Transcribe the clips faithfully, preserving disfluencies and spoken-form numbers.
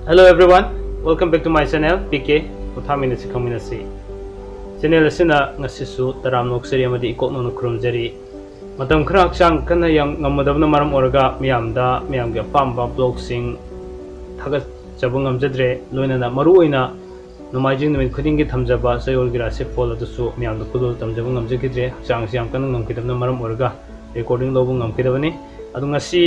Hello everyone, welcome back to my channel, P K ꯄꯣꯊꯥꯃꯤꯟꯅꯁꯤ ꯈꯪꯃꯤꯟꯅꯁꯤ꯫ Channel ꯑꯁꯤꯅ ꯉꯁꯤꯁꯨ ꯇꯔꯥꯝꯅ ꯑꯣꯛꯆꯔꯤ ꯑꯃꯗꯤ ꯏꯀꯣꯛ ꯅꯧꯅ ꯈꯨꯔꯨꯝꯖꯔꯤ꯫ ꯃꯇꯝ ꯈꯔ ꯍꯛꯆꯥꯡ ꯀꯟꯅ ꯌꯥꯝ ꯉꯝꯃꯨꯗꯕꯅ ꯃꯔꯝ ꯑꯣꯏꯔꯒ ꯃꯌꯥꯝꯗ, ꯃꯌꯥꯝꯒꯤ ꯑꯄꯥꯝꯕ vlogꯁꯤꯡ ꯊꯥꯒꯠꯆꯕ ꯉꯝꯖꯗ꯭ꯔꯦ꯫ ꯂꯣꯏꯅꯅ ꯃꯔꯨꯑꯣꯏꯅ ꯅꯣꯡꯃꯥꯏꯖꯤꯡ ꯅꯨꯃꯤꯠ ꯈꯨꯗꯤꯡꯒꯤ ꯊꯝꯖꯕ ꯆꯌꯣꯜꯒꯤ ꯔꯥꯁꯤꯐꯣꯜ ꯑꯗꯨꯁꯨ ꯃꯌꯥꯝꯗ ꯈꯨꯗꯣꯜ ꯇꯝꯖꯕ ꯉꯝꯖꯈꯤꯗ꯭ꯔꯦ꯫ ꯍꯛꯆꯥꯡꯁꯤ ꯌꯥꯝ ꯀꯟꯅ ꯉꯝꯈꯤꯗꯕꯅ ꯃꯔꯝ ꯑꯣꯏꯔꯒ recording ꯂꯧꯕ ꯉꯝꯈꯤꯗꯕꯅꯤ꯫ ꯑꯗꯨ ꯉꯁꯤ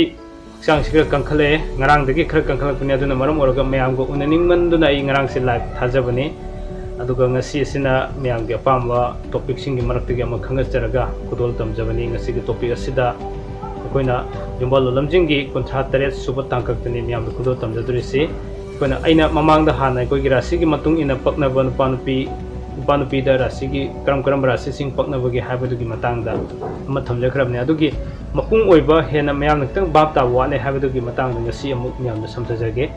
ꯍꯛꯆꯥꯡꯁꯤ ꯈꯔ ꯀꯟꯈꯠꯂꯛꯑꯦ, ꯉꯔꯥꯡꯗꯒꯤ ꯈꯔ ꯀꯟꯈꯠꯂꯛꯄꯅꯤ꯫ ꯑꯗꯨꯅ ꯃꯔꯝ ꯑꯣꯏꯔꯒ ꯃꯌꯥꯝꯒ ꯎꯅꯅꯤꯡꯃꯟꯗꯨꯅ ꯑꯩ ꯉꯔꯥꯡꯁꯦ live ꯊꯥꯖꯕꯅꯤ꯫ ꯑꯗꯨꯒ ꯉꯁꯤ ꯑꯁꯤꯅ ꯃꯌꯥꯝꯒꯤ ꯑꯄꯥꯝꯕ topicꯁꯤꯡꯒꯤ ꯃꯔꯛꯇꯒꯤ ꯑꯃ ꯈꯪꯒꯠꯆꯔꯒ ꯈꯨꯗꯣꯜ ꯇꯝꯖꯕꯅꯤ꯫ ꯉꯁꯤꯒꯤ topic ꯑꯁꯤꯗ ꯑꯩꯈꯣꯏꯅ ꯌꯨꯝꯕꯥꯜ ꯂꯣꯂꯝꯖꯤꯡꯒꯤ ꯀꯨꯟꯊ꯭ꯔꯥ ꯇꯔꯦꯠ ꯁꯨꯕ ꯇꯥꯡꯀꯛꯇꯅꯤ ꯃꯌꯥꯝꯗ ꯈꯨꯗꯣꯜ ꯇꯝꯖꯗꯣꯔꯤꯁꯤ꯫ ꯑꯩꯈꯣꯏꯅ, ꯑꯩꯅ ꯃꯃꯥꯡꯗ ꯍꯥꯟꯅ ꯑꯩꯈꯣꯏꯒꯤ ꯔꯥꯁꯤꯒꯤ ꯃꯇꯨꯡ ꯏꯟꯅ ꯄꯛꯅꯕ ꯅꯨꯄꯥ ꯅꯨꯄꯤ, ꯅꯨꯄꯥ ꯅꯨꯄꯤꯗ ꯔꯥꯁꯤꯒꯤ ꯀꯔꯝ ꯀꯔꯝꯕ ꯔꯥꯁꯤꯁꯤꯡ ꯄꯛꯅꯕꯒꯦ ꯍꯥꯏꯕꯗꯨꯒꯤ ꯃꯇꯥꯡꯗ ꯑꯃ ꯊꯝꯖꯈ꯭ꯔꯕꯅꯤ꯫ ꯑꯗꯨꯒꯤ ꯃꯄꯨꯡ ꯑꯣꯏꯕ ꯍꯦꯟꯅ ꯃꯌꯥꯝꯅ ꯈꯤꯇꯪ ꯚꯥꯞ ꯇꯥꯕ ꯋꯥꯠꯂꯦ ꯍꯥꯏꯕꯗꯨꯒꯤ ꯃꯇꯥꯡꯗ ꯉꯁꯤ ꯑꯃꯨꯛ ꯃꯌꯥꯝꯗ ꯁꯝꯊꯖꯒꯦ꯫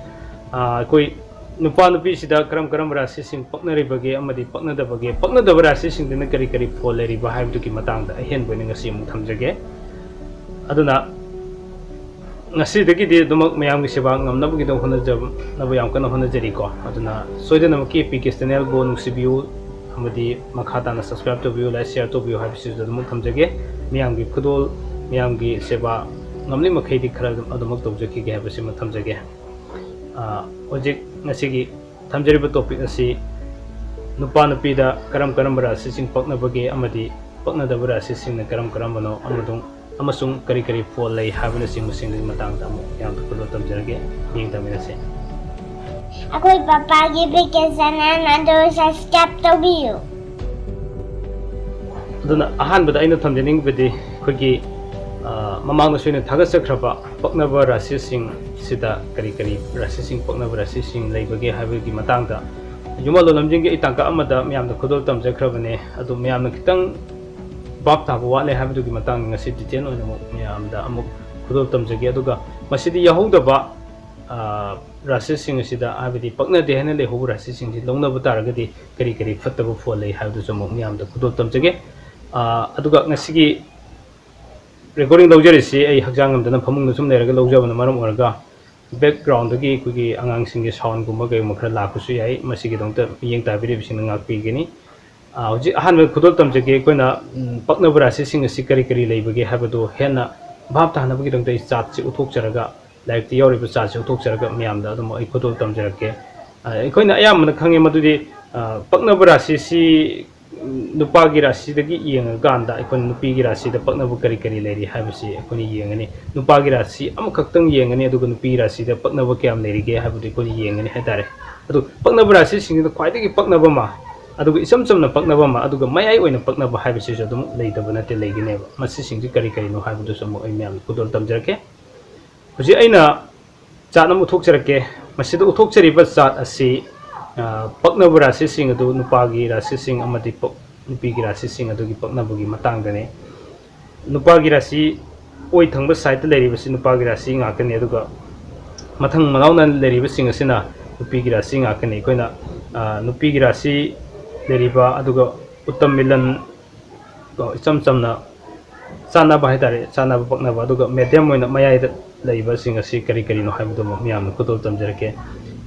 ꯑꯥ, ꯑꯩꯈꯣꯏ ꯅꯨꯄꯥ ꯅꯨꯄꯤꯁꯤꯗ ꯀꯔꯝ ꯀꯔꯝꯕ ꯔꯥꯁꯤꯁꯤꯡ ꯄꯛꯅꯔꯤꯕꯒꯦ ꯑꯃꯗꯤ ꯄꯛꯅꯗꯕꯒꯦ, ꯄꯛꯅꯗꯕ ꯔꯥꯁꯤꯁꯤꯡꯗꯅ ꯀꯔꯤ ꯀꯔꯤ ꯐꯣꯜ ꯂꯩꯔꯤꯕ ꯍꯥꯏꯕꯗꯨꯒꯤ ꯃꯇꯥꯡꯗ ꯑꯍꯦꯟꯕ ꯑꯣꯏꯅ ꯉꯁꯤ ꯑꯃꯨꯛ ꯊꯝꯖꯒꯦ꯫ ꯑꯗꯨꯅ ꯉꯁꯤꯗꯒꯤꯗꯤ ꯑꯗꯨꯃꯛ ꯃꯌꯥꯝꯒꯤ ꯁꯦꯕꯥ ꯉꯝꯅꯕꯒꯤꯗꯃꯛ ꯍꯣꯠꯅꯖꯅꯕ ꯌꯥꯝ ꯀꯟꯅ ꯍꯣꯠꯅꯖꯔꯤꯀꯣ꯫ ꯑꯗꯨꯅ ꯁꯣꯏꯗꯅꯃꯛꯀꯤ P K channelꯕꯨ ꯅꯨꯡꯁꯤꯕꯤꯌꯨ ꯑꯃꯗꯤ ꯃꯈꯥ ꯇꯥꯅ subscribe ꯇꯧꯕꯤꯌꯨ, like, share ꯇꯧꯕꯤꯌꯨ ꯍꯥꯏꯕꯁꯤꯁꯨ ꯑꯗꯨꯃꯛ ꯊꯝꯖꯒꯦ꯫ ꯃꯤꯌꯥꯝꯒꯤ ꯈꯨꯗꯣꯜ, ꯃꯤꯌꯥꯝꯒꯤ ꯁꯦꯕꯥ ꯉꯝꯂꯤ ꯃꯈꯩꯗꯤ ꯈꯔ ꯑꯗꯨꯝ, ꯑꯗꯨꯃꯛ ꯇꯧꯖꯈꯤꯒꯦ ꯍꯥꯏꯕꯁꯤꯃ ꯊꯝꯖꯒꯦ꯫ ꯑꯥ, ꯍꯧꯖꯤꯛ ꯉꯁꯤꯒꯤ ꯊꯝꯖꯔꯤꯕ topic ꯑꯁꯤ ꯅꯨꯄꯥ ꯅꯨꯄꯤꯗ ꯀꯔꯝ ꯀꯔꯝꯕ ꯔꯥꯁꯤꯁꯤꯡ ꯄꯛꯅꯕꯒꯦ ꯑꯃꯗꯤ ꯄꯛꯅꯗꯕ ꯔꯥꯁꯤꯁꯤꯡꯅ ꯀꯔꯝ ꯀꯔꯝꯕꯅꯣ ꯑꯃꯗꯨ ꯑꯃꯁꯨꯡ ꯀꯔꯤ ꯀꯔꯤ ꯐꯣꯜ ꯂꯩ ꯍꯥꯏꯕꯅꯆꯤꯡꯕꯁꯤꯡꯗꯨꯒꯤ ꯃꯇꯥꯡꯗ ꯑꯃꯨꯛ ꯃꯌꯥꯝꯗ ꯈꯨꯗꯣꯜ ꯇꯝꯖꯔꯒꯦ꯫ ꯃꯤꯠꯌꯦꯡ ꯇꯥꯃꯤꯟꯅꯁꯤ꯫ ꯑꯩꯈꯣꯏ ꯄꯥꯄꯥꯒꯤ P K channel ꯑꯗꯨ subscribe ꯇꯧꯕꯤꯌꯨ꯫ ꯑꯗꯨꯅ ꯑꯍꯥꯟꯕꯗ ꯑꯩꯅ ꯊꯝꯖꯅꯤꯡꯕꯗꯤ ꯑꯩꯈꯣꯏꯒꯤ, ꯑ, ꯃꯃꯥꯡꯗꯁꯨ ꯑꯩꯅ ꯊꯥꯒꯠꯆꯈ꯭ꯔꯕ ꯄꯛꯅꯕ ꯔꯥꯁꯤꯁꯤꯡ ꯁꯤꯗ ꯀꯔꯤ ꯀꯔꯤ ꯔꯥꯁꯤꯁꯤꯡ, ꯄꯛꯅꯕ ꯔꯥꯁꯤꯁꯤꯡ ꯂꯩꯕꯒꯦ ꯍꯥꯏꯕꯒꯤ ꯃꯇꯥꯡꯗ ꯌꯨꯝꯕꯥꯜ ꯂꯣꯂꯝꯖꯤꯡꯒꯤ ꯑꯩ ꯇꯥꯡꯀꯛ ꯑꯃꯗ ꯃꯌꯥꯝꯗ ꯈꯨꯗꯣꯜ ꯇꯝꯖꯈ꯭ꯔꯕꯅꯦ꯫ ꯑꯗꯨ ꯃꯌꯥꯝꯅ ꯈꯤꯇꯪ ꯚꯥꯞ ꯇꯥꯕ ꯋꯥꯠꯂꯦ ꯍꯥꯏꯕꯗꯨꯒꯤ ꯃꯇꯥꯡꯗ ꯉꯁꯤ detail ꯑꯣꯏꯅ ꯑꯃꯨꯛ ꯃꯌꯥꯝꯗ ꯑꯃꯨꯛ ꯈꯨꯗꯣꯜ ꯇꯝꯖꯒꯦ꯫ ꯑꯗꯨꯒ ꯃꯁꯤꯗ ꯌꯥꯎꯍꯧꯗꯕ, ꯑ, ꯔꯥꯁꯤꯁꯤꯡ ꯑꯁꯤꯗ, ꯍꯥꯏꯕꯗꯤ ꯄꯛꯅꯗꯦ ꯍꯥꯏꯅ ꯂꯩꯍꯧꯕ ꯔꯥꯁꯤꯁꯤꯡꯁꯤ ꯂꯧꯅꯕ ꯇꯥꯔꯒꯗꯤ ꯀꯔꯤ ꯀꯔꯤ ꯐꯠꯇꯕ ꯐꯣꯜ ꯂꯩ ꯍꯥꯏꯕꯗꯨꯁꯨ ꯑꯃꯨꯛ ꯃꯌꯥꯝꯗ ꯈꯨꯗꯣꯜ ꯇꯝꯖꯒꯦ꯫ ꯑ, ꯑꯗꯨꯒ ꯉꯁꯤꯒꯤ recording ꯂꯧꯖꯔꯤꯁꯤ ꯑꯩ ꯍꯛꯆꯥꯡ ꯉꯝꯗꯅ ꯐꯃꯨꯡꯗ ꯁꯨꯝ ꯂꯩꯔꯒ ꯂꯧꯖꯕꯅ ꯃꯔꯝ ꯑꯣꯏꯔꯒ ꯕꯦꯛꯒ꯭ꯔꯥꯎꯟꯗꯒꯤ ꯑꯩꯈꯣꯏꯒꯤ ꯑꯉꯥꯡꯁꯤꯡꯒꯤ ꯁꯥꯎꯟꯒꯨꯝꯕ ꯀꯩꯒꯨꯝꯕ ꯈꯔ ꯂꯥꯛꯄꯁꯨ ꯌꯥꯏ꯫ ꯃꯁꯤꯒꯤꯗꯃꯛꯇ ꯃꯤꯠꯌꯦꯡ ꯇꯥꯕꯤꯔꯤꯕꯁꯤꯡꯅ ꯉꯥꯛꯄꯤꯒꯅꯤ꯫ ꯑ, ꯍꯧꯖꯤꯛ ꯑꯍꯥꯟꯕ ꯈꯨꯗꯣꯜ ꯇꯝꯖꯒꯦ꯫ ꯑꯩꯈꯣꯏꯅ, ꯎꯝ, ꯄꯛꯅꯕ ꯔꯥꯁꯤꯁꯤꯡ ꯑꯁꯤ ꯀꯔꯤ ꯀꯔꯤ ꯂꯩꯕꯒꯦ ꯍꯥꯏꯕꯗꯨ ꯍꯦꯟꯅ ꯚꯥꯞ ꯇꯥꯅꯕꯒꯤꯗꯃꯛꯇ ꯑꯩ ꯆꯥꯔꯠꯁꯤ ꯎꯠꯊꯣꯛꯆꯔꯒ, ꯂꯥꯏꯔꯤꯛꯇ ꯌꯥꯎꯔꯤꯕ ꯆꯥꯔꯠꯁꯤ ꯎꯠꯊꯣꯛꯆꯔꯒ ꯃꯌꯥꯝꯗ ꯑꯗꯨꯝ ꯑꯩ ꯈꯨꯗꯣꯜ ꯇꯝꯖꯔꯛꯀꯦ꯫ ꯑ, ꯑꯩꯈꯣꯏꯅ ꯑꯌꯥꯝꯕꯅ ꯈꯪꯉꯦ ꯃꯗꯨꯗꯤ, ꯑ, ꯄꯛꯅꯕ ꯔꯥꯁꯤꯁꯤ ꯅꯨꯄꯥꯒꯤ ꯔꯥꯁꯤꯗꯒꯤ ꯌꯦꯡꯉꯀꯥꯟꯗ ꯑꯩꯈꯣꯏꯅ ꯅꯨꯄꯤꯒꯤ ꯔꯥꯁꯤꯗ ꯄꯛꯅꯕ ꯀꯔꯤ ꯀꯔꯤ ꯂꯩꯔꯤ ꯍꯥꯏꯕꯁꯤ ꯑꯩꯈꯣꯏꯅ ꯌꯦꯡꯒꯅꯤ꯫ ꯅꯨꯄꯥꯒꯤ ꯔꯥꯁꯤ ꯑꯃꯈꯛꯇꯪ ꯌꯦꯡꯒꯅꯤ, ꯑꯗꯨꯒ ꯅꯨꯄꯤꯒꯤ ꯔꯥꯁꯤꯗ ꯄꯛꯅꯕ ꯀꯌꯥꯝ ꯂꯩꯔꯤꯒꯦ ꯍꯥꯏꯕꯗꯨ ꯑꯩꯈꯣꯏꯅ ꯌꯦꯡꯒꯅꯤ ꯍꯥꯏꯇꯥꯔꯦ꯫ ꯑꯗꯨ ꯄꯛꯅꯕ ꯔꯥꯁꯤꯁꯤꯡꯁꯤꯗ ꯈ꯭ꯋꯥꯏꯗꯒꯤ ꯄꯛꯅꯕ ꯑꯃ, ꯑꯗꯨꯒ ꯏꯆꯝ ꯆꯝꯅ ꯄꯛꯅꯕ ꯑꯃ, ꯑꯗꯨꯒ ꯃꯌꯥꯏ ꯑꯣꯏꯅ ꯄꯛꯅꯕ ꯍꯥꯏꯕꯁꯤꯁꯨ ꯑꯗꯨꯝ ꯂꯩꯇꯕ ꯅꯠꯇꯦ, ꯂꯩꯒꯅꯦꯕ꯫ ꯃꯁꯤꯁꯤꯡꯁꯤ ꯀꯔꯤ ꯀꯔꯤꯅꯣ ꯍꯥꯏꯕꯗꯨꯁꯨ ꯑꯃꯨꯛ ꯑꯩ ꯃꯌꯥꯝꯗ ꯈꯨꯗꯣꯜ ꯇꯝꯖꯔꯛꯀꯦ꯫ ꯍꯧꯖꯤꯛ ꯑꯩꯅ ꯆꯥꯔꯠ ꯑꯃ ꯎꯠꯊꯣꯛꯆꯔꯛꯀꯦ꯫ ꯃꯁꯤꯗ ꯎꯠꯊꯣꯛꯆꯔꯤꯕ ꯆꯥꯔꯠ ꯑꯁꯤ, ꯑ, ꯄꯛꯅꯕ ꯔꯥꯁꯤꯁꯤꯡ ꯑꯗꯨ ꯅꯨꯄꯥꯒꯤ ꯔꯥꯁꯤꯁꯤꯡ ꯑꯃꯗꯤ ꯄꯛ-, ꯅꯨꯄꯤꯒꯤ ꯔꯥꯁꯤꯁꯤꯡ ꯑꯗꯨꯒꯤ ꯄꯛꯅꯕꯒꯤ ꯃꯇꯥꯡꯗꯅꯤ꯫ ꯅꯨꯄꯥꯒꯤ ꯔꯥꯁꯤ ꯑꯣꯏ ꯊꯪꯕ ꯁꯥꯏꯠꯇ ꯂꯩꯔꯤꯕꯁꯤ ꯅꯨꯄꯥꯒꯤ ꯔꯥꯁꯤ ꯉꯥꯛꯇꯅꯤ, ꯑꯗꯨꯒ ꯃꯊꯪ ꯃꯅꯥꯎꯅ ꯂꯩꯔꯤꯕꯁꯤꯡ ꯑꯁꯤꯅ ꯅꯨꯄꯤꯒꯤ ꯔꯥꯁꯤ ꯉꯥꯛꯇꯅꯤ꯫ ꯑꯩꯈꯣꯏꯅ, ꯑ, ꯅꯨꯄꯤꯒꯤ ꯔꯥꯁꯤ ꯂꯩꯔꯤꯕ, ꯑꯗꯨꯒ ꯎꯠꯇꯝ ꯃꯤꯂꯟ, ꯀꯣ, ꯏꯆꯝ ꯆꯝꯅ ꯆꯥꯟꯅꯕ ꯍꯥꯏꯇꯥꯔꯦ, ꯆꯥꯟꯅꯕ ꯄꯛꯅꯕ, ꯑꯗꯨꯒ ꯃꯦꯗꯤꯌꯝ ꯑꯣꯏꯅ ꯃꯌꯥꯏꯗ ꯂꯩꯕꯁꯤꯡ ꯑꯁꯤ ꯀꯔꯤ ꯀꯔꯤꯅꯣ ꯍꯥꯏꯕꯗꯨ ꯑꯃꯨꯛ ꯃꯌꯥꯝꯅ ꯈꯨꯗꯣꯜ ꯇꯝꯖꯔꯛꯀꯦ꯫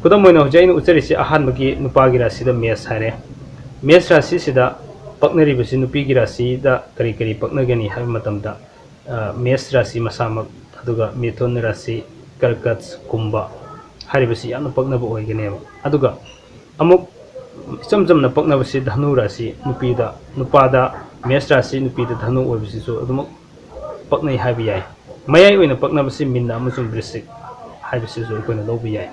ꯈꯨꯗꯝ ꯑꯣꯏꯅ ꯍꯧꯖꯤꯛ ꯑꯩꯅ ꯎꯠꯆꯔꯤꯁꯤ ꯑꯍꯥꯟꯕꯒꯤ ꯅꯨꯄꯥꯒꯤ ꯔꯥꯁꯤꯗ ꯃꯦꯁ ꯍꯥꯏꯔꯦ꯫ ꯃꯦꯁ ꯔꯥꯁꯤꯁꯤꯗ ꯄꯛꯅꯔꯤꯕꯁꯤ ꯅꯨꯄꯤꯒꯤ ꯔꯥꯁꯤꯗ ꯀꯔꯤ ꯀꯔꯤ ꯄꯛꯅꯒꯅꯤ ꯍꯥꯏꯕ ꯃꯇꯝꯗ, ꯑ, ꯃꯦꯁ ꯔꯥꯁꯤ ꯃꯁꯥꯃꯛ, ꯑꯗꯨꯒ ꯃꯤꯊꯨꯟ ꯔꯥꯁꯤ, ꯀꯔꯀꯠ, ꯀꯨꯝꯚ ꯍꯥꯏꯔꯤꯕꯁꯤ ꯌꯥꯝꯅ ꯄꯛꯅꯕ ꯑꯣꯏꯒꯅꯦꯕ꯫ ꯑꯗꯨꯒ ꯑꯃꯨꯛ ꯏꯆꯝ ꯆꯝꯅ ꯄꯛꯅꯕꯁꯤ ꯙꯅꯨ ꯔꯥꯁꯤ, ꯅꯨꯄꯤꯗ, ꯅꯨꯄꯥꯗ ꯃꯦꯁ ꯔꯥꯁꯤ, ꯅꯨꯄꯤꯗ ꯙꯅꯨ ꯑꯣꯏꯕꯁꯤꯁꯨ ꯑꯗꯨꯃꯛ ꯄꯛꯅꯩ ꯍꯥꯏꯕ ꯌꯥꯏ꯫ ꯃꯌꯥꯏ ꯑꯣꯏꯅ ꯄꯛꯅꯕꯁꯤ ꯃꯤꯟꯅ ꯑꯃꯁꯨꯡ ꯕ꯭ꯔꯤꯁꯤꯛ ꯍꯥꯏꯕꯁꯤꯁꯨ ꯑꯩꯈꯣꯏꯅ ꯂꯧꯕ ꯌꯥꯏ꯫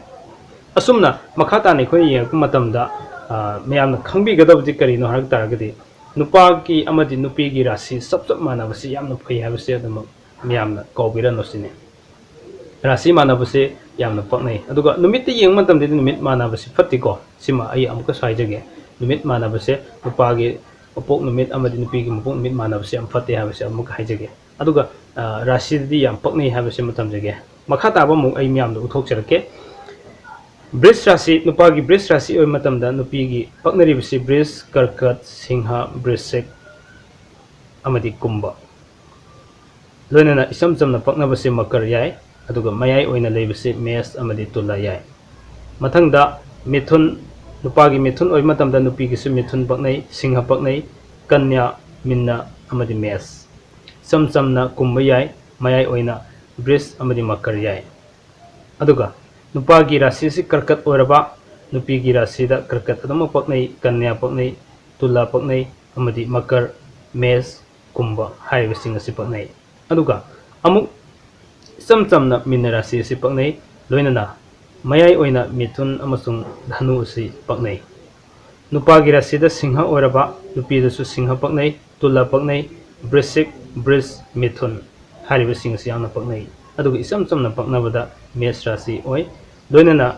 ꯑꯁꯨꯝꯅ ꯃꯈꯥ ꯇꯥꯅ ꯑꯩꯈꯣꯏꯅ ꯌꯦꯡꯉꯛꯄ ꯃꯇꯝꯗ, ꯑ, ꯃꯌꯥꯝꯅ ꯈꯪꯕꯤꯒꯗꯕꯗꯤ ꯀꯔꯤꯅꯣ ꯍꯥꯏꯕ ꯇꯥꯔꯒꯗꯤ, ꯅꯨꯄꯥꯒꯤ ꯑꯃꯗꯤ ꯅꯨꯄꯤꯒꯤ ꯔꯥꯁꯤ ꯆꯞ ꯆꯞ ꯃꯥꯟꯅꯕꯁꯤ ꯌꯥꯝꯅ ꯐꯩ ꯍꯥꯏꯕꯁꯤ ꯑꯗꯨꯃꯛ ꯃꯌꯥꯝꯅ ꯀꯥꯎꯕꯤꯔꯅꯨ ꯁꯤꯅꯤ꯫ ꯔꯥꯁꯤ ꯃꯥꯟꯅꯕꯁꯦ ꯌꯥꯝꯅ ꯄꯛꯅꯩ꯫ ꯑꯗꯨꯒ ꯅꯨꯃꯤꯠꯇ ꯌꯦꯡꯕ ꯃꯇꯝꯗꯗꯤ ꯅꯨꯃꯤꯠ ꯃꯥꯟꯅꯕꯁꯤ ꯐꯠꯇꯦꯀꯣ꯫ ꯁꯤꯃ ꯑꯩ ꯑꯃꯨꯛꯀꯁꯨ ꯍꯥꯏꯖꯒꯦ꯫ ꯅꯨꯃꯤꯠ ꯃꯥꯟꯅꯕꯁꯦ ꯅꯨꯄꯥꯒꯤ ꯃꯄꯣꯛ ꯅꯨꯃꯤꯠ ꯑꯃꯗꯤ ꯅꯨꯄꯤꯒꯤ ꯃꯄꯣꯛ ꯅꯨꯃꯤꯠ ꯃꯥꯟꯅꯕꯁꯦ ꯌꯥꯝ ꯐꯠꯇꯦ ꯍꯥꯏꯕꯁꯦ ꯑꯃꯨꯛꯀ ꯍꯥꯏꯖꯒꯦ꯫ ꯑꯗꯨꯒ, ꯑ, ꯔꯥꯁꯤꯗꯗꯤ ꯌꯥꯝ ꯄꯛꯅꯩ ꯍꯥꯏꯕꯁꯤꯃ ꯇꯝꯖꯒꯦ꯫ ꯃꯈꯥ ꯇꯥꯕ ꯑꯃꯨꯛ ꯑꯩ ꯃꯌꯥꯝꯗ ꯎꯠꯊꯣꯛꯆꯔꯛꯀꯦ꯫ ꯕ꯭ꯔꯤꯖ ꯔꯥꯁꯤ, ꯅꯨꯄꯥꯒꯤ ꯕ꯭ꯔꯤꯖ ꯔꯥꯁꯤ ꯑꯣꯏꯕ ꯃꯇꯝꯗ ꯅꯨꯄꯤꯒꯤ ꯄꯛꯅꯔꯤꯕꯁꯤ ꯕ꯭ꯔꯤꯖ, ꯀꯔꯀꯠ, ꯁꯤꯡꯍ, ꯕ꯭ꯔꯤꯁꯤꯛ ꯑꯃꯗꯤ ꯀꯨꯝꯚ꯫ ꯂꯣꯏꯅꯅ ꯏꯆꯝ ꯆꯝꯅ ꯄꯛꯅꯕꯁꯤ ꯃꯀꯔ ꯌꯥꯏ꯫ ꯑꯗꯨꯒ ꯃꯌꯥꯏ ꯑꯣꯏꯅ ꯂꯩꯕꯁꯤ ꯃꯦꯁ ꯑꯃꯗꯤ ꯇꯨꯂꯥ ꯌꯥꯏ꯫ ꯃꯊꯪꯗ ꯃꯤꯊꯨꯟ, ꯅꯨꯄꯥꯒꯤ ꯃꯤꯊꯨꯟ ꯑꯣꯏꯕ ꯃꯇꯝꯗ ꯅꯨꯄꯤꯒꯤꯁꯨ ꯃꯤꯊꯨꯟ ꯄꯛꯅꯩ, ꯁꯤꯡꯍ ꯄꯛꯅꯩ, ꯀꯟꯌꯥ, ꯃꯤꯟꯅ ꯑꯃꯗꯤ ꯃꯦꯁ꯫ ꯏꯆꯝ ꯆꯝꯅ ꯀꯨꯝꯕ ꯌꯥꯏ, ꯃꯌꯥꯏ ꯑꯣꯏꯅ ꯕ꯭ꯔꯤꯖ ꯑꯃꯗꯤ ꯃꯀꯔ ꯌꯥꯏ꯫ ꯑꯗꯨꯒ ꯅꯨꯄꯥꯒꯤ ꯔꯥꯁꯤ ꯑꯁꯤ ꯀꯔꯀꯠ ꯑꯣꯏꯔꯕ, ꯅꯨꯄꯤꯒꯤ ꯔꯥꯁꯤꯗ ꯀꯔꯀꯠ ꯑꯗꯨꯃꯛ ꯄꯛꯅꯩ, ꯀꯟꯌꯥ ꯄꯛꯅꯩ, ꯇꯨꯂꯥ ꯄꯛꯅꯩ ꯑꯃꯗꯤ ꯃꯀꯔ, ꯃꯦꯁ, ꯀꯨꯝꯕ ꯍꯥꯏꯔꯤꯕꯁꯤꯡ ꯑꯁꯤ ꯄꯛꯅꯩ꯫ ꯑꯗꯨꯒ ꯑꯃꯨꯛ ꯏꯆꯝ ꯆꯝꯅ ꯃꯤꯟꯅ ꯔꯥꯁꯤ ꯑꯁꯤ ꯄꯛꯅꯩ, ꯂꯣꯏꯅꯅ ꯃꯌꯥꯏ ꯑꯣꯏꯅ ꯃꯤꯊꯨꯟ ꯑꯃꯁꯨꯡ ꯙꯅꯨ ꯑꯁꯤ ꯄꯛꯅꯩ꯫ ꯅꯨꯄꯥꯒꯤ ꯔꯥꯁꯤꯗ ꯁꯤꯡꯍ ꯑꯣꯏꯔꯕ, ꯅꯨꯄꯤꯗꯁꯨ ꯁꯤꯡꯍ ꯄꯛꯅꯩ, ꯇꯨꯂꯥ ꯄꯛꯅꯩ, ꯕ꯭ꯔꯤꯁꯤꯛ, ꯕ꯭ꯔꯤꯖ, ꯃꯤꯊꯨꯟ ꯍꯥꯏꯔꯤꯕꯁꯤꯡ ꯑꯁꯤ ꯌꯥꯝꯅ ꯄꯛꯅꯩ꯫ ꯑꯗꯨꯒ ꯏꯆꯝ ꯆꯝꯅ ꯄꯛꯅꯕꯗ ꯃꯦꯁ ꯔꯥꯁꯤ ꯑꯣꯏ꯫ ꯂꯣꯏꯅꯅ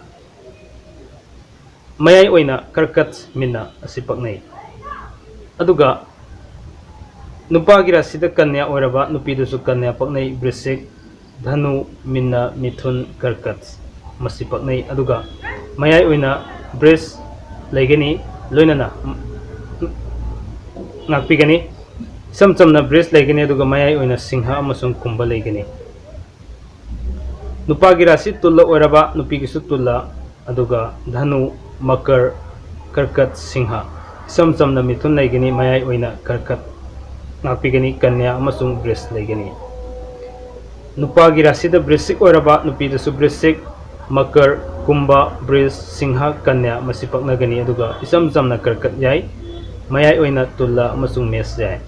ꯃꯌꯥꯏ ꯑꯣꯏꯅ ꯀꯔꯀꯠ, ꯃꯤꯟꯅ ꯑꯁꯤ ꯄꯛꯅꯩ꯫ ꯑꯗꯨꯒ ꯅꯨꯄꯥꯒꯤ ꯔꯥꯁꯤꯗ ꯀꯟꯌꯥ ꯑꯣꯏꯔꯕ, ꯅꯨꯄꯤꯗꯁꯨ ꯀꯟꯌꯥ ꯄꯛꯅꯩ, ꯕ꯭ꯔꯤꯁꯤꯛ, ꯙꯅꯨ, ꯃꯤꯟꯅ, ꯃꯤꯊꯨꯟ, ꯀꯔꯀꯠ ꯃꯁꯤ ꯄꯛꯅꯩ꯫ ꯑꯗꯨꯒ ꯃꯌꯥꯏ ꯑꯣꯏꯅ ꯕ꯭ꯔꯤꯖ ꯂꯩꯒꯅꯤ, ꯂꯣꯏꯅꯅ ꯉꯥꯛꯄꯤꯒꯅꯤ꯫ ꯏꯆꯝ ꯆꯝꯅ ꯕ꯭ꯔꯤꯖ ꯂꯩꯒꯅꯤ, ꯑꯗꯨꯒ ꯃꯌꯥꯏ ꯑꯣꯏꯅ ꯁꯤꯡꯍ ꯑꯃꯁꯨꯡ ꯀꯨꯝꯕ ꯂꯩꯒꯅꯤ꯫ ꯅꯨꯄꯥꯒꯤ ꯔꯥꯁꯤ ꯇꯨꯜꯂ ꯑꯣꯏꯔꯕ, ꯅꯨꯄꯤꯒꯤꯁꯨ ꯇꯨꯜꯂ, ꯑꯗꯨꯒ ꯙꯅꯨ, ꯃꯀꯔ, ꯀꯔꯀꯠ, ꯁꯤꯡꯍ꯫ ꯏꯆꯝ ꯆꯝꯅ ꯃꯤꯊꯨꯟ ꯂꯩꯒꯅꯤ, ꯃꯌꯥꯏ ꯑꯣꯏꯅ ꯀꯔꯀꯠ ꯉꯥꯛꯄꯤꯒꯅꯤ, ꯀꯟꯌꯥ ꯑꯃꯁꯨꯡ ꯕ꯭ꯔꯤꯖ ꯂꯩꯒꯅꯤ꯫ ꯅꯨꯄꯥꯒꯤ ꯔꯥꯁꯤꯗ ꯕ꯭ꯔꯤꯁꯤꯛ ꯑꯣꯏꯔꯕ, ꯅꯨꯄꯤꯗꯁꯨ ꯕ꯭ꯔꯤꯁꯤꯛ, ꯃꯀꯔ, ꯀꯨꯝꯕ, ꯕ꯭ꯔꯤꯖ, ꯁꯤꯡꯍ, ꯀꯟꯌꯥ ꯃꯁꯤ ꯄꯛꯅꯒꯅꯤ, ꯑꯗꯨꯒ ꯏꯆꯝ ꯆꯝꯅ ꯀꯔꯀꯠ ꯌꯥꯏ, ꯃꯌꯥꯏ ꯑꯣꯏꯅ ꯇꯨꯜꯂ ꯑꯃꯁꯨꯡ ꯃꯦꯁ ꯌꯥꯏ꯫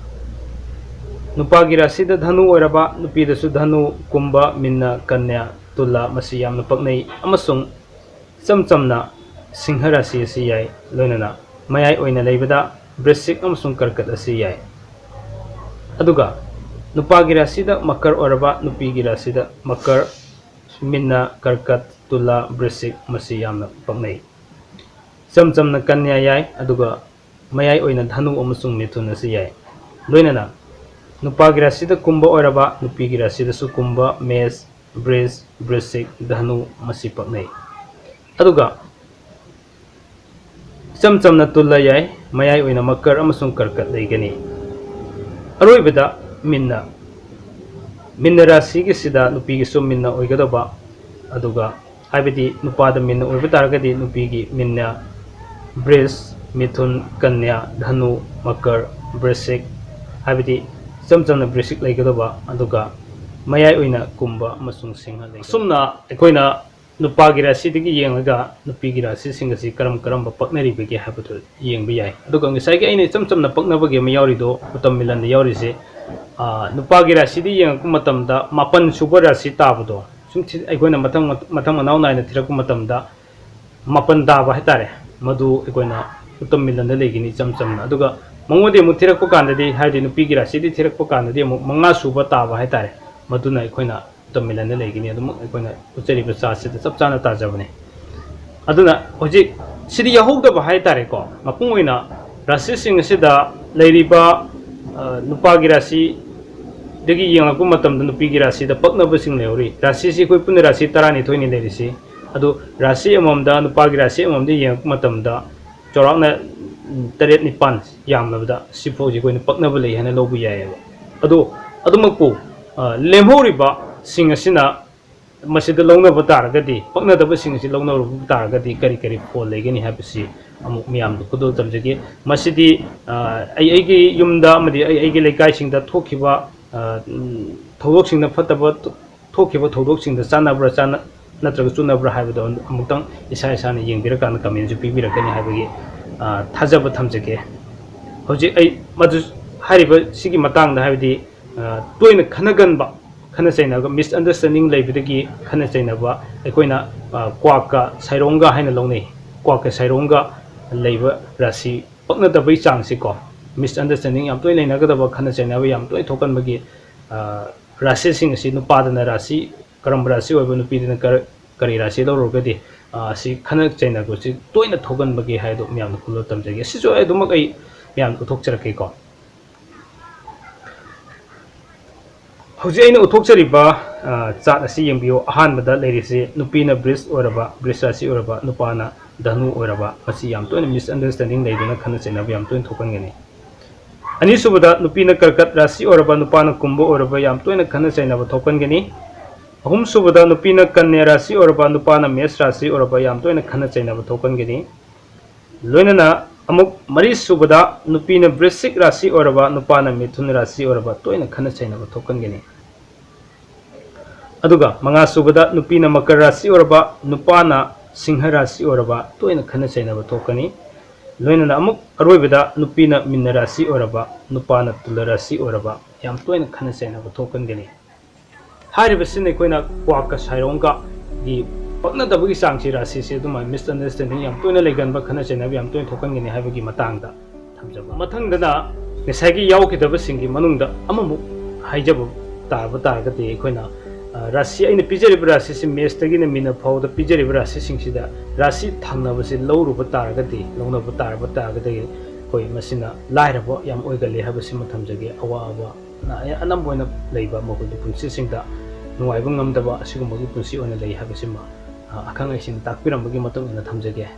ꯅꯨꯄꯥꯒꯤ ꯔꯥꯁꯤꯗ ꯙꯅꯨ ꯑꯣꯏꯔꯕ, ꯅꯨꯄꯤꯗꯁꯨ ꯙꯅꯨ, ꯀꯨꯝꯕ, ꯃꯤꯟꯅ, ꯀꯟꯌꯥ, ꯇꯨꯜꯂ ꯃꯁꯤ ꯌꯥꯝꯅ ꯄꯛꯅꯩ, ꯑꯃꯁꯨꯡ ꯏꯆꯝ ꯆꯝꯅ ꯁꯤꯡꯍ ꯔꯥꯁꯤ ꯑꯁꯤ ꯌꯥꯏ, ꯂꯣꯏꯅꯅ ꯃꯌꯥꯏ ꯑꯣꯏꯅ ꯂꯩꯕꯗ ꯕ꯭ꯔꯤꯁꯤꯛ ꯑꯃꯁꯨꯡ ꯀꯔꯀꯠ ꯑꯁꯤ ꯌꯥꯏ꯫ ꯑꯗꯨꯒ ꯅꯨꯄꯥꯒꯤ ꯔꯥꯁꯤꯗ ꯃꯀꯔ ꯑꯣꯏꯔꯕ, ꯅꯨꯄꯤꯒꯤ ꯔꯥꯁꯤꯗ ꯃꯀꯔ, ꯃꯤꯟꯅ, ꯀꯔꯀꯠ, ꯇꯨꯂꯥ, ꯕ꯭ꯔꯤꯁꯤꯛ ꯃꯁꯤ ꯌꯥꯝꯅ ꯄꯛꯅꯩ꯫ ꯏꯆꯝ ꯆꯝꯅ ꯀꯟꯌꯥ ꯌꯥꯏ, ꯑꯗꯨꯒ ꯃꯌꯥꯏ ꯑꯣꯏꯅ ꯙꯅꯨ ꯑꯃꯁꯨꯡ ꯃꯤꯊꯨꯟ ꯑꯁꯤ ꯌꯥꯏ꯫ ꯂꯣꯏꯅꯅ ꯅꯨꯄꯥꯒꯤ ꯔꯥꯁꯤꯗ ꯀꯨꯝꯕ ꯑꯣꯏꯔꯕ, ꯅꯨꯄꯤꯒꯤ ꯔꯥꯁꯤꯗꯁꯨ ꯀꯨꯝꯕ, ꯃꯦꯁ, ꯕ꯭ꯔꯤꯖ, ꯕ꯭ꯔꯤꯁꯤꯛ, ꯙꯅꯨ ꯃꯁꯤ ꯄꯛꯅꯩ꯫ ꯑꯗꯨꯒ ꯏꯆꯝ ꯆꯝꯅ ꯇꯨꯜꯂ ꯌꯥꯏ, ꯃꯌꯥꯏ ꯑꯣꯏꯅ ꯃꯀꯔ ꯑꯃꯁꯨꯡ ꯀꯔꯀꯠ ꯂꯩꯒꯅꯤ꯫ ꯑꯔꯣꯏꯕꯗ ꯃꯤꯟꯅ꯫ ꯃꯤꯟꯅ ꯔꯥꯁꯤꯒꯤꯁꯤꯗ ꯅꯨꯄꯤꯒꯤꯁꯨ ꯃꯤꯟꯅ ꯑꯣꯏꯒꯗꯧꯕ, ꯑꯗꯨꯒ ꯍꯥꯏꯕꯗꯤ ꯅꯨꯄꯥꯗ ꯃꯤꯟꯅ ꯑꯣꯏꯕ ꯇꯥꯔꯒꯗꯤ ꯅꯨꯄꯤꯒꯤ ꯃꯤꯟꯅ ꯕ꯭ꯔꯤꯖ, ꯃꯤꯊꯨꯟ, ꯀꯟꯌꯥ, ꯙꯅꯨ, ꯃꯀꯔ, ꯕ꯭ꯔꯤꯁꯤꯛ, ꯍꯥꯏꯕꯗꯤ ꯏꯆꯝ ꯆꯝꯅ ꯕ꯭ꯔꯤꯁꯤꯛ ꯂꯩꯒꯗꯧꯕ, ꯑꯗꯨꯒ ꯃꯌꯥꯏ ꯑꯣꯏꯅ ꯀꯨꯝꯕ ꯑꯃꯁꯨꯡ ꯁꯤꯡꯍ ꯂꯩꯒꯗꯧꯕ꯫ ꯑꯁꯨꯝꯅ ꯑꯩꯈꯣꯏꯅ ꯅꯨꯄꯥꯒꯤ ꯔꯥꯁꯤꯗꯒꯤ ꯌꯦꯡꯉꯒ ꯅꯨꯄꯤꯒꯤ ꯔꯥꯁꯤꯁꯤꯡ ꯑꯁꯤ ꯀꯔꯝ ꯀꯔꯝꯕ ꯄꯛꯅꯔꯤꯕꯒꯦ ꯍꯥꯏꯕꯗꯨ ꯌꯦꯡꯕ ꯌꯥꯏ꯫ ꯑꯗꯨꯒ ꯉꯁꯥꯏꯒꯤ ꯑꯩꯅ ꯏꯆꯝ ꯆꯝꯅ ꯄꯛꯅꯕꯒꯤ ꯑꯃ ꯌꯥꯎꯔꯤꯗꯣ, ꯎꯇꯝ ꯃꯤꯂꯟꯗ ꯌꯥꯎꯔꯤꯁꯦ, ꯑ, ꯅꯨꯄꯥꯒꯤ ꯔꯥꯁꯤꯗ ꯌꯦꯡꯉꯛꯄ ꯃꯇꯝꯗ ꯃꯥꯄꯟ ꯁꯨꯕ ꯔꯥꯁꯤ ꯇꯥꯕꯗꯣ, ꯁꯨꯝ ꯊꯤ-, ꯑꯩꯈꯣꯏꯅ ꯃꯊꯪ ꯃꯊꯪ ꯃꯅꯥꯎ ꯅꯥꯏꯅ ꯊꯤꯔꯛꯄ ꯃꯇꯝꯗ ꯃꯥꯄꯟ ꯇꯥꯕ ꯍꯥꯏꯇꯥꯔꯦ, ꯃꯗꯨ ꯑꯩꯈꯣꯏꯅ ꯎꯇꯝ ꯃꯤꯂꯟꯗ ꯂꯩꯒꯅꯤ ꯏꯆꯝ ꯆꯝꯅ꯫ ꯑꯗꯨꯒ ꯃꯉꯣꯟꯗꯤ ꯑꯃꯨꯛ ꯊꯤꯔꯛꯄ ꯀꯥꯟꯗꯗꯤ, ꯍꯥꯏꯗꯤ ꯅꯨꯄꯤꯒꯤ ꯔꯥꯁꯤꯗꯤ ꯊꯤꯔꯛꯄ ꯀꯥꯟꯗꯗꯤ ꯑꯃꯨꯛ ꯃꯉꯥ ꯁꯨꯕ ꯇꯥꯕ ꯍꯥꯏꯇꯥꯔꯦ, ꯃꯗꯨꯅ ꯑꯩꯈꯣꯏꯅ ꯎꯇꯝ ꯃꯤꯂꯟꯗ ꯂꯩꯒꯅꯤ꯫ ꯑꯗꯨꯃꯛ ꯑꯩꯈꯣꯏꯅ ꯎꯠꯆꯔꯤꯕ ꯆꯥꯔꯠꯁꯤꯗ ꯆꯞ ꯆꯥꯅ ꯇꯥꯖꯕꯅꯤ꯫ ꯑꯗꯨꯅ ꯍꯧꯖꯤꯛ ꯁꯤꯗꯤ ꯌꯥꯎꯍꯧꯗꯕ ꯍꯥꯏꯇꯥꯔꯦꯀꯣ, ꯃꯄꯨꯡ ꯑꯣꯏꯅ ꯔꯥꯁꯤꯁꯤꯡ ꯑꯁꯤꯗ ꯂꯩꯔꯤꯕ, ꯑ, ꯅꯨꯄꯥꯒꯤ ꯔꯥꯁꯤꯗꯒꯤ ꯌꯦꯡꯂꯛꯄ ꯃꯇꯝꯗ ꯅꯨꯄꯤꯒꯤ ꯔꯥꯁꯤꯗ ꯄꯛꯅꯕꯁꯤꯡ ꯂꯩꯍꯧꯔꯤ꯫ ꯔꯥꯁꯤꯁꯤ ꯑꯩꯈꯣꯏ ꯄꯨꯟꯅ ꯔꯥꯁꯤ ꯇꯔꯥꯅꯤꯊꯣꯏꯅꯤ ꯂꯩꯔꯤꯁꯤ꯫ ꯑꯗꯨ ꯔꯥꯁꯤ ꯑꯃꯃꯝꯗ, ꯅꯨꯄꯥꯒꯤ ꯔꯥꯁꯤ ꯑꯃꯃꯝꯗ ꯌꯦꯡꯉꯛꯄ ꯃꯇꯝꯗ ꯆꯥꯎꯔꯥꯛꯅ, ꯎꯝ, ꯇꯔꯦꯠ ꯅꯤꯄꯥꯟ ꯌꯥꯝꯂꯕꯗ ꯁꯤꯐꯥꯎꯁꯤ ꯑꯩꯈꯣꯏꯅ ꯄꯛꯅꯕ ꯂꯩ ꯍꯥꯏꯅ ꯂꯧꯕ ꯌꯥꯏꯑꯕ꯫ ꯑꯗꯣ ꯑꯗꯨꯃꯛꯄꯨ, ꯑ, ꯂꯦꯝꯍꯧꯔꯤꯕꯁꯤꯡ ꯑꯁꯤꯅ ꯃꯁꯤꯗ ꯂꯧꯅꯕ ꯇꯥꯔꯒꯗꯤ, ꯄꯛꯅꯗꯕꯁꯤꯡ ꯑꯁꯤ ꯂꯧꯅꯔꯨꯕ ꯇꯥꯔꯒꯗꯤ ꯀꯔꯤ ꯀꯔꯤ ꯐꯣꯜ ꯂꯩꯒꯅꯤ ꯍꯥꯏꯕꯁꯤ ꯑꯃꯨꯛ ꯃꯤꯌꯥꯝꯗ ꯈꯨꯗꯣꯜ ꯇꯝꯖꯒꯦ꯫ ꯃꯁꯤꯗꯤ, ꯑ, ꯑꯩ ꯑꯩꯒꯤ ꯌꯨꯝꯗ ꯑꯃꯗꯤ ꯑꯩ ꯑꯩꯒꯤ ꯂꯩꯀꯥꯏꯁꯤꯡꯗ ꯊꯣꯛꯈꯤꯕ, ꯑ, ꯎꯝ, ꯊꯧꯗꯣꯛꯁꯤꯡꯗ ꯐꯠꯇꯕ ꯊꯣꯛꯈꯤꯕ ꯊꯧꯗꯣꯛꯁꯤꯡꯗ ꯆꯥꯟꯅꯕ꯭ꯔꯥ, ꯆꯥꯟꯅ-, ꯅꯠꯇ꯭ꯔꯒ ꯆꯨꯅꯕ꯭ꯔꯥ ꯍꯥꯏꯕꯗꯣ ꯑꯃꯨꯛꯇꯪ ꯏꯁꯥ ꯏꯁꯥꯅ ꯌꯦꯡꯕꯤꯔꯀꯥꯟꯗ ꯀꯃꯦꯟꯁꯨ ꯄꯤꯕꯤꯔꯛꯀꯅꯤ ꯍꯥꯏꯕꯒꯤ, ꯑ, ꯊꯥꯖꯕ ꯊꯝꯖꯒꯦ꯫ ꯍꯧꯖꯤꯛ ꯑꯩ ꯃꯗꯨ ꯍꯥꯏꯔꯤꯕ ꯁꯤꯒꯤ ꯃꯇꯥꯡꯗ, ꯍꯥꯏꯕꯗꯤ, ꯑ, ꯇꯣꯏꯅ ꯈꯟꯅꯒꯟꯕ, ꯈꯟꯅ ꯆꯩꯅꯕ, ꯃꯤꯁꯑꯟꯗꯔꯁꯇꯦꯟꯗꯤꯡ ꯂꯩꯕꯗꯒꯤ ꯈꯟꯅ ꯆꯩꯅꯕ, ꯑꯩꯈꯣꯏꯅ, ꯑ, ꯀ꯭ꯋꯥꯛꯀ ꯁꯩꯔꯣꯡꯒ ꯍꯥꯏꯅ ꯂꯧꯅꯩ꯫ ꯀ꯭ꯋꯥꯛꯀ ꯁꯩꯔꯣꯡꯒ ꯂꯩꯕ ꯔꯥꯁꯤ ꯄꯛꯅꯗꯕꯒꯤ ꯆꯥꯡꯁꯤꯀꯣ, ꯃꯤꯁꯑꯟꯗꯔꯁꯇꯦꯟꯗꯤꯡ ꯌꯥꯝ ꯇꯣꯏꯅ ꯂꯩꯅꯒꯗꯕ, ꯈꯟꯅ ꯆꯩꯅꯕ ꯌꯥꯝ ꯇꯣꯏꯅ ꯊꯣꯛꯀꯟꯕꯒꯤ, ꯑ, ꯔꯥꯁꯤꯁꯤꯡ ꯑꯁꯤ ꯅꯨꯄꯥꯗꯅ ꯔꯥꯁꯤ ꯀꯔꯝꯕ ꯔꯥꯁꯤ ꯑꯣꯏꯕ, ꯅꯨꯄꯤꯗꯅ ꯀꯔ-, ꯀꯔꯤ ꯔꯥꯁꯤ ꯂꯧꯔꯨꯔꯒꯗꯤ, ꯑ, ꯁꯤ ꯈꯟꯅ ꯆꯩꯅꯕꯁꯤ ꯇꯣꯏꯅ ꯊꯣꯛꯀꯟꯕꯒꯤ ꯍꯥꯏꯗꯣ ꯃꯌꯥꯝꯗ ꯈꯨꯗꯣꯜ ꯇꯝꯖꯒꯦ꯫ ꯁꯤꯁꯨ ꯑꯩ ꯑꯗꯨꯃꯛ ꯑꯩ ꯃꯌꯥꯝꯗ ꯎꯠꯊꯣꯛꯆꯔꯛꯀꯦꯀꯣ꯫ ꯍꯧꯖꯤꯛ ꯑꯩꯅ ꯎꯠꯊꯣꯛꯆꯔꯤꯕ, ꯑ, ꯆꯥꯔꯠ ꯑꯁꯤ ꯌꯦꯡꯕꯤꯌꯨ꯫ ꯑꯍꯥꯟꯕꯗ ꯂꯩꯔꯤꯁꯤ ꯅꯨꯄꯤꯅ ꯕ꯭ꯔꯤꯖ ꯑꯣꯏꯔꯕ, ꯕ꯭ꯔꯤꯖ ꯔꯥꯁꯤ ꯑꯣꯏꯔꯕ, ꯅꯨꯄꯥꯅ ꯙꯅꯨ ꯑꯣꯏꯔꯕ, ꯃꯁꯤ ꯌꯥꯝ ꯇꯣꯏꯅ ꯃꯤꯁꯑꯟꯗꯔꯁꯇꯦꯟꯗꯤꯡ ꯂꯩꯗꯨꯅ ꯈꯟꯅ ꯆꯩꯅꯕ ꯌꯥꯝ ꯇꯣꯏꯅ ꯊꯣꯛꯍꯟꯒꯅꯤ꯫ ꯑꯅꯤꯁꯨꯕꯗ ꯅꯨꯄꯤꯅ ꯀꯔꯀꯠ ꯔꯥꯁꯤ ꯑꯣꯏꯔꯕ, ꯅꯨꯄꯥꯅ ꯀꯨꯝꯚ ꯑꯣꯏꯔꯕ ꯌꯥꯝ ꯇꯣꯏꯅ ꯈꯠꯅ ꯆꯩꯅꯕ ꯊꯣꯛꯀꯟꯒꯅꯤ꯫ ꯑꯍꯨꯝꯁꯨꯕꯗ ꯅꯨꯄꯤꯅ ꯀꯟꯌꯥ ꯔꯥꯁꯤ ꯑꯣꯏꯔꯕ, ꯅꯨꯄꯥꯅ ꯃꯦꯁ ꯔꯥꯁꯤ ꯑꯣꯏꯔꯕ ꯌꯥꯝ ꯇꯣꯏꯅ ꯈꯠꯅ ꯆꯩꯅꯕ ꯊꯣꯛꯀꯟꯒꯅꯤ꯫ ꯂꯣꯏꯅꯅ ꯑꯃꯨꯛ ꯃꯔꯤꯁꯨꯕꯗ ꯅꯨꯄꯤꯅ ꯕ꯭ꯔꯤꯁꯤꯛ ꯔꯥꯁꯤ ꯑꯣꯏꯔꯕ, ꯅꯨꯄꯥꯅ ꯃꯤꯊꯨꯟ ꯔꯥꯁꯤ ꯑꯣꯏꯔꯕ ꯇꯣꯏꯅ ꯈꯠꯅ ꯆꯩꯅꯕ ꯊꯣꯛꯀꯟꯒꯅꯤ꯫ ꯑꯗꯨꯒ ꯃꯉꯥꯁꯨꯕꯗ ꯅꯨꯄꯤꯅ ꯃꯀꯔ ꯔꯥꯁꯤ ꯑꯣꯏꯔꯕ, ꯅꯨꯄꯥꯅ ꯁꯤꯡꯍ ꯔꯥꯁꯤ ꯑꯣꯏꯔꯕ ꯇꯣꯏꯅ ꯈꯠꯅ ꯆꯩꯅꯕ ꯊꯣꯛꯀꯅꯤ꯫ ꯂꯣꯏꯅꯅ ꯑꯃꯨꯛ ꯑꯔꯣꯏꯕꯗ ꯅꯨꯄꯤꯅ ꯃꯤꯟꯅ ꯔꯥꯁꯤ ꯑꯣꯏꯔꯕ, ꯅꯨꯄꯥꯅ ꯇꯨꯂ ꯔꯥꯁꯤ ꯑꯣꯏꯔꯕ ꯌꯥꯝ ꯇꯣꯏꯅ ꯈꯠꯅ ꯆꯩꯅꯕ ꯊꯣꯛꯀꯟꯒꯅꯤ꯫ ꯍꯥꯏꯔꯤꯕꯁꯤꯅ ꯑꯩꯈꯣꯏꯅ ꯀ꯭ꯋꯥꯛꯀ ꯁꯥꯏꯔꯣꯡꯒꯒꯤ ꯄꯛꯅꯗꯕꯒꯤ ꯆꯥꯡꯁꯤ ꯔꯥꯁꯤꯁꯦ ꯑꯗꯨꯃꯥꯏꯅ ꯃꯤꯁꯑꯟꯗꯔꯁꯇꯦꯟꯗꯤꯡ ꯌꯥꯝ ꯇꯣꯏꯅ ꯂꯩꯒꯟꯕ, ꯈꯠꯅ ꯆꯩꯅꯕ ꯌꯥꯝ ꯇꯣꯏꯅ ꯊꯣꯛꯀꯟꯒꯅꯤ ꯍꯥꯏꯕꯒꯤ ꯃꯇꯥꯡꯗ ꯊꯝꯖꯕ꯫ ꯃꯊꯪꯗꯅ ꯉꯁꯥꯏꯒꯤ ꯌꯥꯎꯈꯤꯗꯕꯁꯤꯡꯒꯤ ꯃꯅꯨꯡꯗ ꯑꯃꯃꯨꯛ ꯍꯥꯏꯖꯕ ꯇꯥꯕ ꯇꯥꯔꯒꯗꯤ ꯑꯩꯈꯣꯏꯅ, ꯑ, ꯔꯥꯁꯤ, ꯑꯩꯅ ꯄꯤꯖꯔꯤꯕ ꯔꯥꯁꯤꯁꯤ ꯃꯦꯁꯇꯒꯤꯅ ꯃꯤꯅ ꯐꯥꯎꯕꯗ ꯄꯤꯖꯔꯤꯕ ꯔꯥꯁꯤꯁꯤꯡꯁꯤꯗ ꯔꯥꯁꯤ ꯊꯪꯅꯕꯁꯤ ꯂꯧꯔꯨꯕ ꯇꯥꯔꯒꯗꯤ, ꯂꯧꯅꯕ ꯇꯥꯔꯕ ꯇꯥꯔꯒꯗꯤ ꯑꯩꯈꯣꯏ ꯃꯁꯤꯅ ꯂꯥꯏꯔꯕ ꯌꯥꯝ ꯑꯣꯏꯒꯜꯂꯤ ꯍꯥꯏꯕꯁꯤꯃ ꯊꯝꯖꯒꯦ꯫ ꯑꯋꯥꯕ ꯑꯅ-, ꯑꯅꯝꯕ ꯑꯣꯏꯅ ꯂꯩꯕ ꯃꯈꯣꯏꯒꯤ ꯄꯨꯟꯁꯤꯁꯤꯡꯗ ꯅꯨꯡꯉꯥꯏꯕ ꯉꯝꯗꯕ ꯑꯁꯤꯒꯨꯝꯕꯒꯤ ꯄꯨꯟꯁꯤ ꯑꯣꯏꯅ ꯂꯩ ꯍꯥꯏꯕꯁꯤꯃ, ꯑ, ꯑꯈꯪ ꯑꯍꯩꯁꯤꯡꯅ ꯇꯥꯛꯄꯤꯔꯝꯕꯒꯤ ꯃꯇꯨꯡ ꯏꯟꯅ ꯊꯝꯖꯒꯦ꯫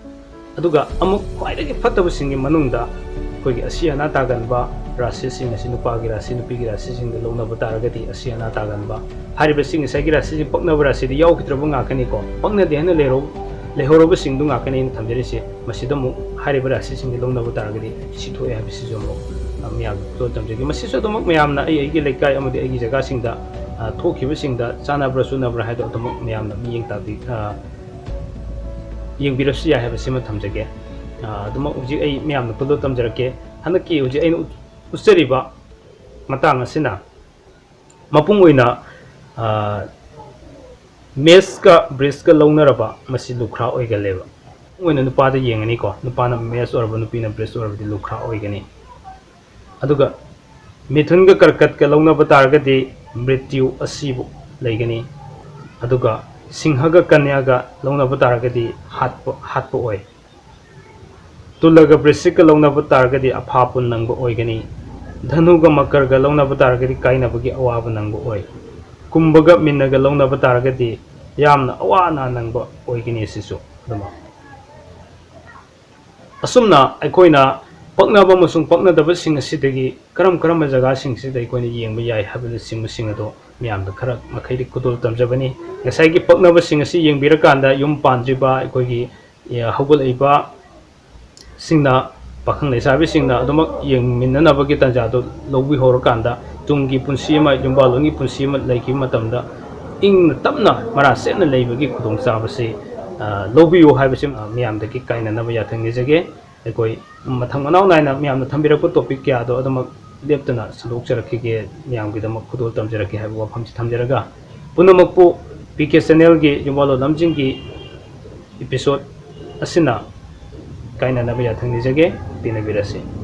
ꯑꯗꯨꯒ ꯑꯃꯨꯛ ꯈ꯭ꯋꯥꯏꯗꯒꯤ ꯐꯠꯇꯕꯁꯤꯡꯒꯤ ꯃꯅꯨꯡꯗ ꯑꯩꯈꯣꯏꯒꯤ ꯑꯁꯤ ꯑꯅꯥ ꯇꯥꯒꯟꯕ ꯔꯥꯁꯤꯁꯤꯡ ꯑꯁꯤ, ꯅꯨꯄꯥꯒꯤ ꯔꯥꯁꯤ, ꯅꯨꯄꯤꯒꯤ ꯔꯥꯁꯤꯁꯤꯡꯗ ꯂꯧꯅꯕ ꯇꯥꯔꯒꯗꯤ ꯑꯁꯤ ꯑꯅꯥ ꯇꯥꯒꯟꯕ ꯍꯥꯏꯔꯤꯕꯁꯤꯡ, ꯉꯁꯥꯏꯒꯤ ꯔꯥꯁꯤꯁꯤꯡ ꯄꯛꯅꯕ ꯔꯥꯁꯤꯗꯤ ꯌꯥꯎꯈꯤꯗ꯭ꯔꯕ ꯉꯥꯛꯀꯅꯤꯀꯣ꯫ ꯄꯛꯅꯗꯦ ꯍꯥꯏꯅ ꯂꯩꯍꯧ-, ꯂꯩꯍꯧꯔꯕꯁꯤꯡꯗꯨ ꯉꯥꯛꯀꯅꯤ ꯑꯩꯅ ꯊꯝꯖꯔꯤꯁꯦ꯫ ꯃꯁꯤꯗ ꯑꯃꯨꯛ ꯍꯥꯏꯔꯤꯕ ꯔꯥꯁꯤꯁꯤꯡꯁꯤ ꯂꯧꯅꯕ ꯇꯥꯔꯒꯗꯤ ꯁꯤ ꯊꯣꯛꯑꯦ ꯍꯥꯏꯕꯁꯤꯁꯨ ꯑꯃꯨꯛ, ꯑ, ꯃꯌꯥꯝꯗ ꯐꯣꯡꯗꯣꯛ ꯇꯝꯖꯒꯦ꯫ ꯃꯁꯤꯁꯨ ꯑꯗꯨꯃꯛ ꯃꯌꯥꯝꯅ ꯑꯩ ꯑꯩꯒꯤ ꯂꯩꯀꯥꯏ ꯑꯃꯗꯤ ꯑꯩꯒꯤ ꯖꯒꯥꯁꯤꯡꯗ, ꯑ, ꯊꯣꯛꯈꯤꯕꯁꯤꯡꯗ ꯆꯥꯟꯅꯕ꯭ꯔꯥ ꯆꯨꯅꯕ꯭ꯔꯥ ꯍꯥꯏꯗꯣ ꯑꯗꯨꯃꯛ ꯃꯌꯥꯝꯅ ꯃꯤꯠꯌꯦꯡ ꯇꯥꯕꯤ-, ꯑ, ꯌꯦꯡꯕꯤꯔꯁꯨ ꯌꯥꯏ ꯍꯥꯏꯕꯁꯤꯃ ꯊꯝꯖꯒꯦ꯫ ꯑ, ꯑꯗꯨꯃꯛ ꯍꯧꯖꯤꯛ ꯑꯩ ꯃꯌꯥꯝꯅ ꯐꯣꯡꯗꯣꯛ ꯇꯝꯖꯔꯛꯀꯦ꯫ ꯍꯟꯗꯛꯀꯤ ꯍꯧꯖꯤꯛ ꯑꯩꯅ ꯎꯠ-, ꯎꯠꯆꯔꯤꯕ ꯃꯇꯥꯡ ꯑꯁꯤꯅ ꯃꯄꯨꯡ ꯑꯣꯏꯅ, ꯑ, ꯃꯦꯁꯀ ꯕ꯭ꯔꯤꯁꯀ ꯂꯧꯅꯔꯕ ꯃꯁꯤ ꯂꯨꯈ꯭ꯔꯥ ꯑꯣꯏꯒꯜꯂꯦꯕ꯫ ꯃꯄꯨꯡ ꯑꯣꯏꯅ ꯅꯨꯄꯥꯗ ꯌꯦꯡꯉꯅꯤꯀꯣ, ꯅꯨꯄꯥꯅ ꯃꯦꯁ ꯑꯣꯏꯔꯕ, ꯅꯨꯄꯤꯅ ꯕ꯭ꯔꯤꯁ ꯑꯣꯏꯔꯕꯗꯤ ꯂꯨꯈ꯭ꯔꯥ ꯑꯣꯏꯒꯅꯤ꯫ ꯑꯗꯨꯒ ꯃꯤꯊꯨꯟꯒ ꯀꯔꯀꯠꯀ ꯂꯧꯅꯕ ꯇꯥꯔꯒꯗꯤ ꯃ꯭ꯔꯤꯇ꯭ꯌꯨ, ꯑꯁꯤꯕ ꯂꯩꯒꯅꯤ꯫ ꯑꯗꯨꯒ ꯁꯤꯡꯍꯒ ꯀꯟꯌꯥꯒ ꯂꯧꯅꯕ ꯇꯥꯔꯒꯗꯤ ꯍꯥꯠꯄ, ꯍꯥꯠꯄ ꯑꯣꯏ꯫ ꯇꯨꯂꯒ ꯕ꯭ꯔꯤꯁꯤꯛꯀ ꯂꯧꯅꯕ ꯇꯥꯔꯒꯗꯤ ꯑꯐꯥꯄꯨꯟ ꯅꯪꯕ ꯑꯣꯏꯒꯅꯤ꯫ ꯙꯅꯨꯒ ꯃꯀꯔꯒ ꯂꯧꯅꯕ ꯇꯥꯔꯒꯗꯤ ꯀꯥꯏꯅꯕꯒꯤ ꯑꯋꯥꯕ ꯅꯪꯕ ꯑꯣꯏ꯫ ꯀꯨꯝꯚꯒ ꯃꯤꯟꯅꯒ ꯂꯧꯅꯕ ꯇꯥꯔꯒꯗꯤ ꯌꯥꯝꯅ ꯑꯋꯥ ꯑꯅꯥ ꯅꯪꯕ ꯑꯣꯏꯒꯅꯤ꯫ ꯑꯁꯤꯁꯨ ꯑꯗꯨꯃꯛ ꯑꯁꯨꯝꯅ ꯑꯩꯈꯣꯏꯅ ꯄꯛꯅꯕ ꯑꯃꯁꯨꯡ ꯄꯛꯅꯗꯕꯁꯤꯡ ꯑꯁꯤꯗꯒꯤ ꯀꯔꯝ ꯀꯔꯝꯕ ꯖꯒꯥꯁꯤꯡꯁꯤꯗ ꯑꯩꯈꯣꯏꯅ ꯌꯦꯡꯕ ꯌꯥꯏ ꯍꯥꯏꯕꯅꯆꯤꯡꯕꯁꯤꯡ ꯑꯗꯣ ꯃꯌꯥꯝꯗ ꯈꯔ ꯃꯈꯩꯗꯤ ꯈꯨꯗꯣꯜ ꯇꯝꯖꯕꯅꯤ꯫ ꯉꯁꯥꯏꯒꯤ ꯄꯛꯅꯕꯁꯤꯡ ꯑꯁꯤ ꯌꯦꯡꯕꯤꯔꯀꯥꯟꯗ ꯌꯨꯝ ꯄꯥꯟꯗ꯭ꯔꯤꯕ ꯑꯩꯈꯣꯏꯒꯤ, ꯑ, ꯍꯧꯒꯠꯂꯛꯏꯕ ꯁꯤꯡꯅ, ꯄꯥꯈꯪ ꯂꯩꯁꯥꯕꯤꯁꯤꯡꯅ ꯑꯗꯨꯃꯛ ꯌꯦꯡꯃꯤꯟꯅꯅꯕꯒꯤ ꯇꯥꯟꯖꯥꯗꯨ ꯂꯧꯕꯤꯍꯧꯔꯀꯥꯟꯗ ꯇꯨꯡꯒꯤ ꯄꯨꯟꯁꯤ ꯑꯃ, ꯌꯨꯝꯕꯥꯜꯂꯣꯟꯒꯤ ꯄꯨꯟꯁꯤ ꯑꯃ ꯂꯩꯈꯤꯕ ꯃꯇꯝꯗ ꯏꯪꯅ ꯇꯞꯅ ꯃꯔꯥ ꯁꯦꯠꯅ ꯂꯩꯕꯒꯤ ꯈꯨꯗꯣꯡꯆꯥꯕꯁꯤ, ꯑ, ꯂꯧꯕꯤꯌꯨ ꯍꯥꯏꯕꯁꯤ, ꯑ, ꯃꯌꯥꯝꯗꯒꯤ ꯀꯥꯏꯅꯅꯕ ꯌꯥꯊꯪ ꯅꯤꯖꯒꯦ꯫ ꯑꯩꯈꯣꯏ ꯃꯊꯪ ꯃꯅꯥꯎ ꯅꯥꯏꯅ ꯃꯌꯥꯝꯅ ꯊꯝꯕꯤꯔꯛꯄ topic ꯀꯌꯥꯗꯣ ꯑꯗꯨꯃꯛ ꯂꯦꯞꯇꯅ ꯁꯟꯗꯣꯛꯆꯔꯛꯈꯤꯒꯦ, ꯃꯌꯥꯝꯒꯤꯗꯃꯛ ꯈꯨꯗꯣꯜ ꯇꯝꯖꯔꯛꯀꯦ ꯍꯥꯏꯕ ꯋꯥꯐꯝꯁꯤ ꯊꯝꯖꯔꯒ, ꯄꯨꯝꯅꯃꯛꯄꯨ ꯄꯤ ꯀꯦ channelꯒꯤ ꯌꯨꯝꯕꯥꯜꯂꯣꯟ ꯂꯝꯖꯤꯡꯒꯤ episode ꯑꯁꯤꯅ ꯀꯥꯏꯅꯅꯕ ꯌꯥꯊꯪ ꯅꯤꯖꯒꯦ꯫ ꯇꯤꯟꯅꯕꯤꯔꯁꯤ꯫